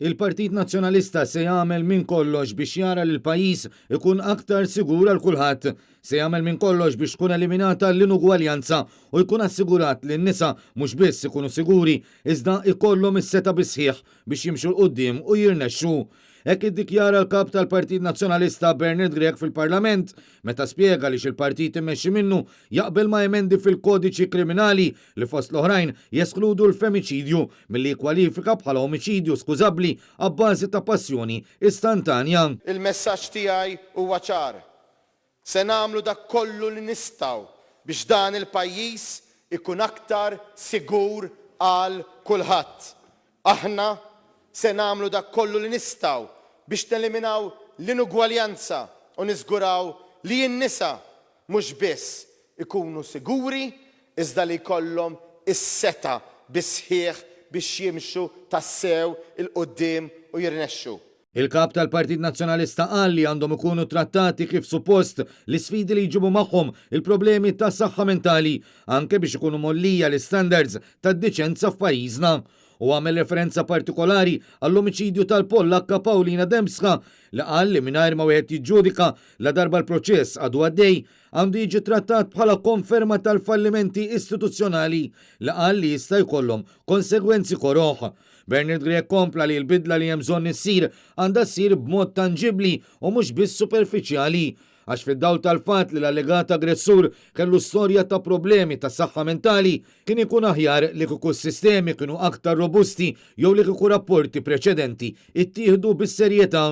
Il-Partit Nazzjonalista se jagħmel minn kollox biex jara li l-pajjiż ikun aktar sigur għal kulħadd. Se jagħmel minn kollox biex tkun eliminata l-inugwaljanza u jkun assigurat li n-nisa mhux biss ikunu siguri iżda jkollhom is-setgħa bis-sħiħ biex jimxu 'l quddiem u jirnexxu. Hekk iddikjara l-Kap tal-Partit Nazzjonalista Bernard Grech fil-Parlament meta spjega għaliex il-partit immexxi minnu jaqbel ma' emendi fil-Kodiċi Kriminali li fost l-oħrajn jeskludu l-femiċidju milli jikkwalifika bħala omiċidju skużabbli abbażi ta' passjoni istantanja. Il-messaġġ tiegħi huwa ċar, Se nagħmlu dak kollu li nistgħu biex dan il-pajjiż ikun aktar sigur għal kulħadd. Aħna se nagħmlu dak kollu li nistgħu biex neliminaw l-inugwaljanza u niżguraw li n-nisa mhux biss ikunu siguri iżda li jkollhom is-setgħa bis-sħiħ biex jimxu tassew 'il quddiem u jirnexxu. Il-Kap tal-Partit Nazzjonalista qal li għandhom ikunu trattati kif suppost l-isfidi li jġibu magħhom il-problemi ta' saħħa mentali, anke biex ikunu mgħollija l-istandards tad-diċenza f'pajjiżna. Hu għamel referenza partikolari għall-omiċidju tal-Pollakka Paulina Dembska li qal li mingħajr ma wieħed jiġġudika ladarba l-proċess għadu għaddej, għandu jiġi trattat bħala konferma tal-fallimenti istituzzjonali li qal li jista' jkollhom konsegwenzi koroh. Bernard Grech kompla li l-bidla li hemm bżonn issir għandha ssir b'mod tanġibbli u mhux biss superfiċjali għax fid-dawl tal-fatt li l-allegat aggressur kellu storja ta' problemi ta' saħħa mentali kien ikun aħjar li kieku s-sistemi kienu aktar robusti jew li kieku rapporti preċedenti ttieħdu bis-serjetà.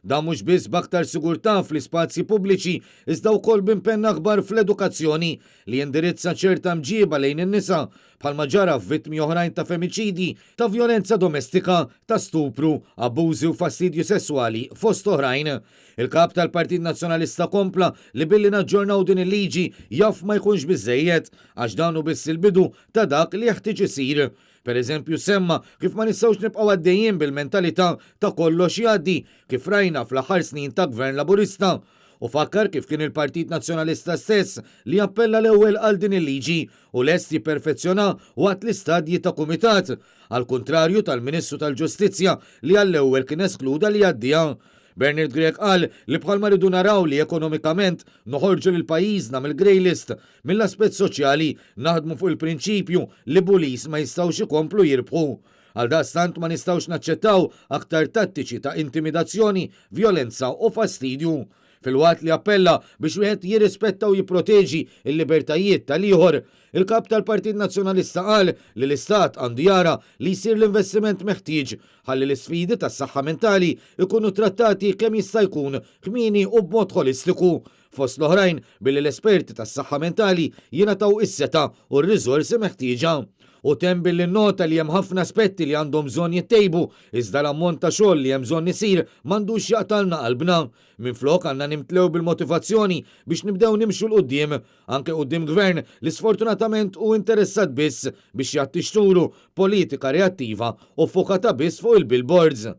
Dan mhux biss b'aktar sigurtà fl-ispazji pubbliċi iżda wkoll b'impenn akbar fl-edukazzjoni li jindirizza ċerta mġieba lejn in-nisa bħalma ġara f'vittmi oħrajn ta' femiċidji, ta' vjolenza domestika, ta' stupru, abbużi u fastidju sesswali, fost oħrajn. Il-Kap tal-Partit Nazzjonalista kompla li billi naġġornaw din il-liġi jaf ma jkunx biżżejjed, għax dan hu biss il-bidu ta' dak li jeħtieġ isir. Per eżempju semma kif ma nistgħux nibqgħu għaddejjin bil-mentalità ta' kollox jgħaddi kif rajna fl-aħħar snin ta' Gvern Laburista. U fakkar kif kien il-Partit Nazzjonalista stess li appella l-ewwel għal din il-liġi u lest jipperfezzjonha waqt l-istadji ta' kumitat, għall-kuntrarju tal-Ministru tal-Ġustizzja li għall-ewwel kien eskluda li jgħaddiha. Bernard Grech qal li bħalma rridu naraw li ekonomikament noħorġu lil pajjiżna mill-grey list, mill-aspett soċjali naħdmu fuq il-prinċipju li bullies ma jistgħux ikomplu jirbħu. Għaldaqstant ma nistgħux naċċettaw aktar tattiċi ta' intimidazzjoni, vjolenza u fastidju. Filwaqt li appella biex wieħed jirrispetta u jipproteġi l-libertajiet tal-ieħor, il-Kap tal-Partit Nazzjonalista qal li l-Istat għandu jara li jsir l-investiment meħtieġ ħalli l-isfidi tas-saħħa mentali jkunu trattati kemm jista' jkun kmieni u b'mod ħolistiku, fost l-oħrajn billi l-esperti tas-saħħa mentali jingħataw is-setgħa u r-riżorsi meħtieġa. Hu temm billi nnota li hemm ħafna aspetti li għandhom bżonn jittejbu, iżda l-ammont ta' xogħol li hemm bżonn isir m'għandux jaqtgħalna qalbna. Minflok għandna nimtlew bil-motivazzjoni biex nibdew nimxu 'l quddiem, anke quddiem Gvern li sfortunatament hu interessat biss biex jgħatti xturu b'politika reattiva u ffokata biss fuq il-billboards.